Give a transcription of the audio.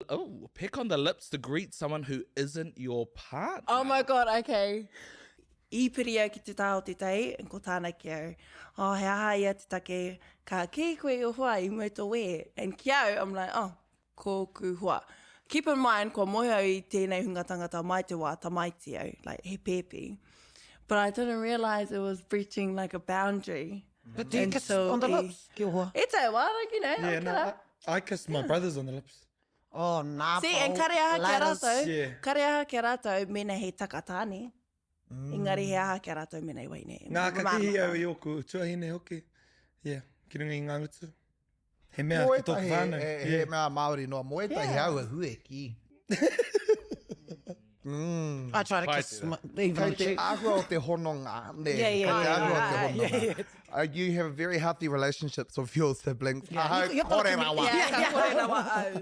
oh, peck on the lips to greet someone who isn't your partner. Oh my god, okay. I piri au ki te taha o te tei, and ko tāna ki au, oh, he aha ia te take, ka kī koe i o hoa i mua i tō wehe. And ki au, I'm like, oh, kōku hoa. Keep in mind, kua moe au i tēnei hunga tangata mai te wā tamaiti au, like, he pēpi. But I didn't realise it was breaching like a boundary. But do you kiss on the lips, ki o hoa? E te wā, like, you know, Yeah, no, I, I kiss my brothers on the lips. Oh, nā, See, and kare aha ki a rātou, Yeah. kare aha ki a rātou mēnā he taka tāne. Engari he aha ki a rātou mēnā i wahine. Ngā ka kihi au i ōku tuahine hoki. Yeah, ki runga i ngā ngutu. He mea ki tōku whānau. He, he mea Māori noa, mō ētahi yeah. au e hueki. Mm. I try to kiss my, even Kei te āhua o te hononga. Ne? Yeah, yeah, Kei te yeah, āhua o te yeah, hononga. yeah, yeah. Uh, you have very healthy relationships with your siblings. Yeah. Ahau, You've got a kore rawa. Yeah, kore rawa au.